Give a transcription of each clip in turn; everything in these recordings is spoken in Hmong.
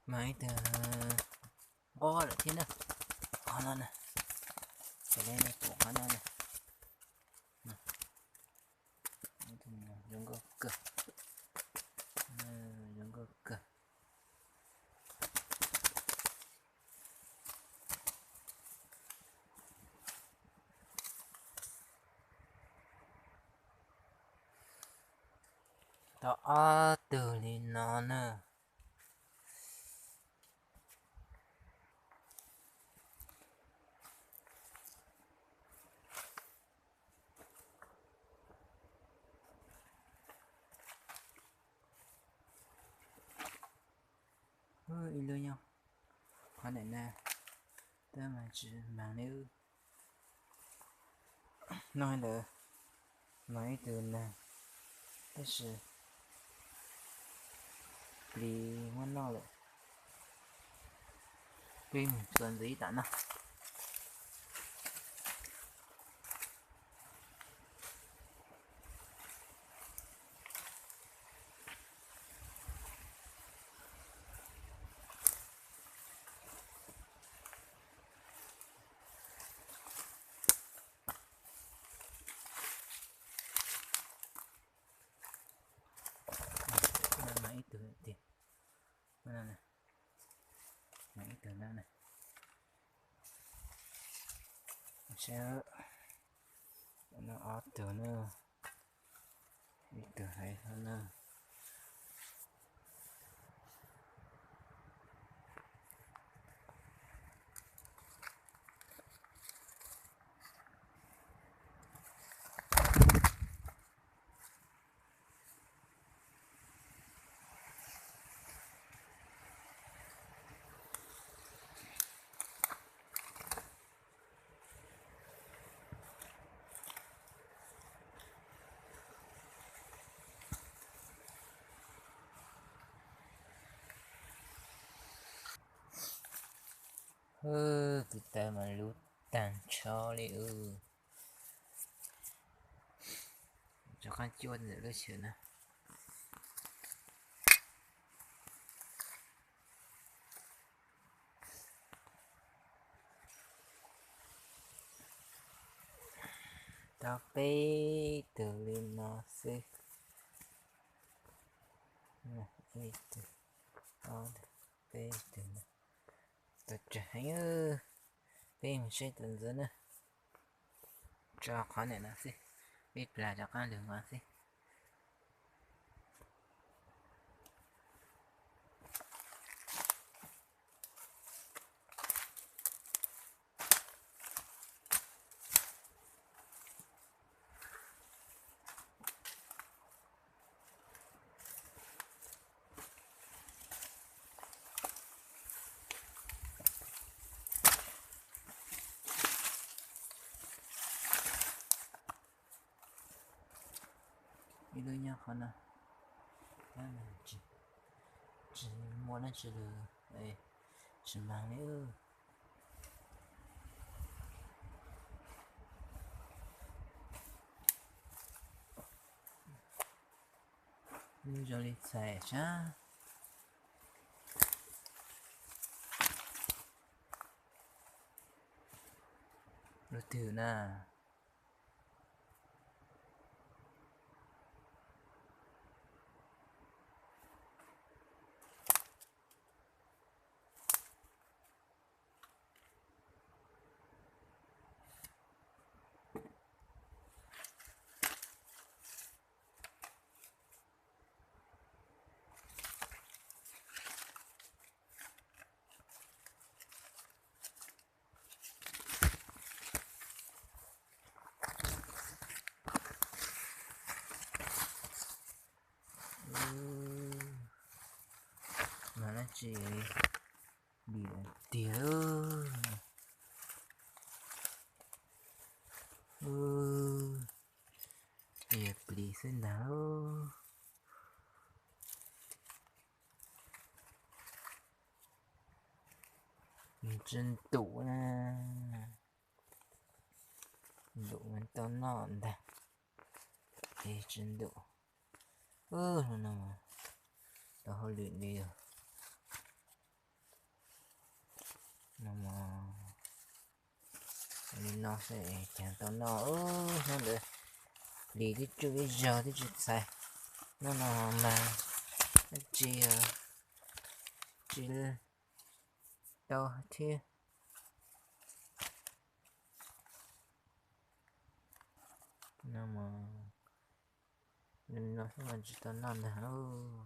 Mas ib tug nqua lawm thiab na. Qhov no na, ces li pum qhov no na. Zoo nkauj kawg, zoo nkauj kawg. Tau ob tug li no na. Ib lub nyob qhov ntawm na, tab mas tsis mag li. Noj ntawd mas ib tug neeg, tab sis plis muab noj lawm. Peb mus txuas ntxiv tam no. Ib tug tiag, ib tug na, saib, ob tug na, ib tug hais no na. Hwb, tus taw mas luv tag nrho li. Rov qab cuab ntawm lub xyawm na. Tau peb tug li no xwb. Ib tug, ob tug, peb tug na. Tau tsawg heev. Peb mus saib tus ntxiv na. Tso qhov ntawm no xwb, peb plas rov qab lug nqa xwb. Ib lub nyob qhov no, tsis muaj dab tsi li, tsis mag li. Zoo li txhais sab. Lub twg na? Mas dab tsi dim tiag. Yog plis xwb ntag. Nws tsis ntum na, ntum mas tau noj ntag, es tsis ntum. Ub, no tau hauj lwm li os. No mas li no xwb ces tau noj. Hnub ntawd hlis twb tsuj ib zaug twb tsis txhais. Hnub no mas dab tsi tsis tau thiab. No mas li no xwb mas tsis tau noj ntag lauj.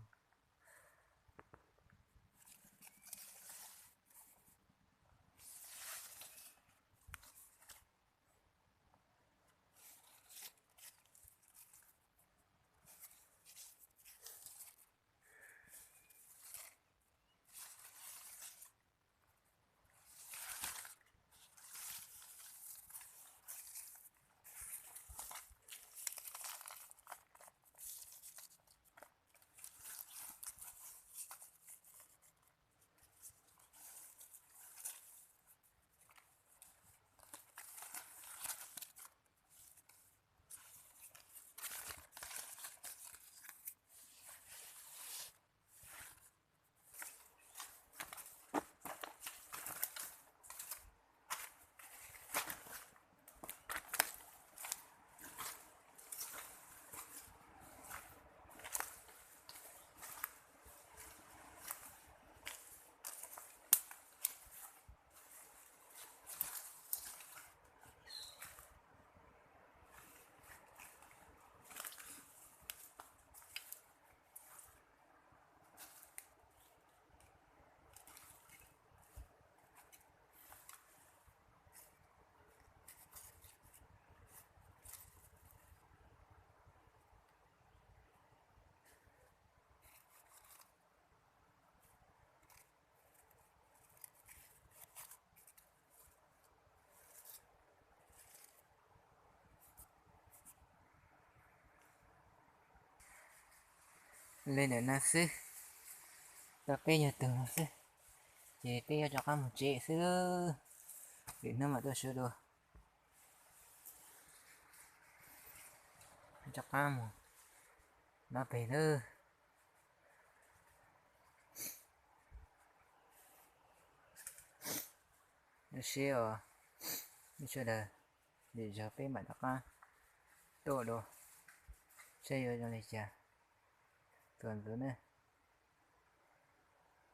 Li ntawm no xwb, tau peb nyuag tug no xwb, ces peb yuav rov qab mus tsev xwb, lwm hnub mam tuaj sawv dua. Rov qab mus no pem lawm. Lub sij hawm, lub sij hawm lwm zaug peb mam rov qab tuaj dua, saib yuav zoo li cas. Txuas ntxiv ne.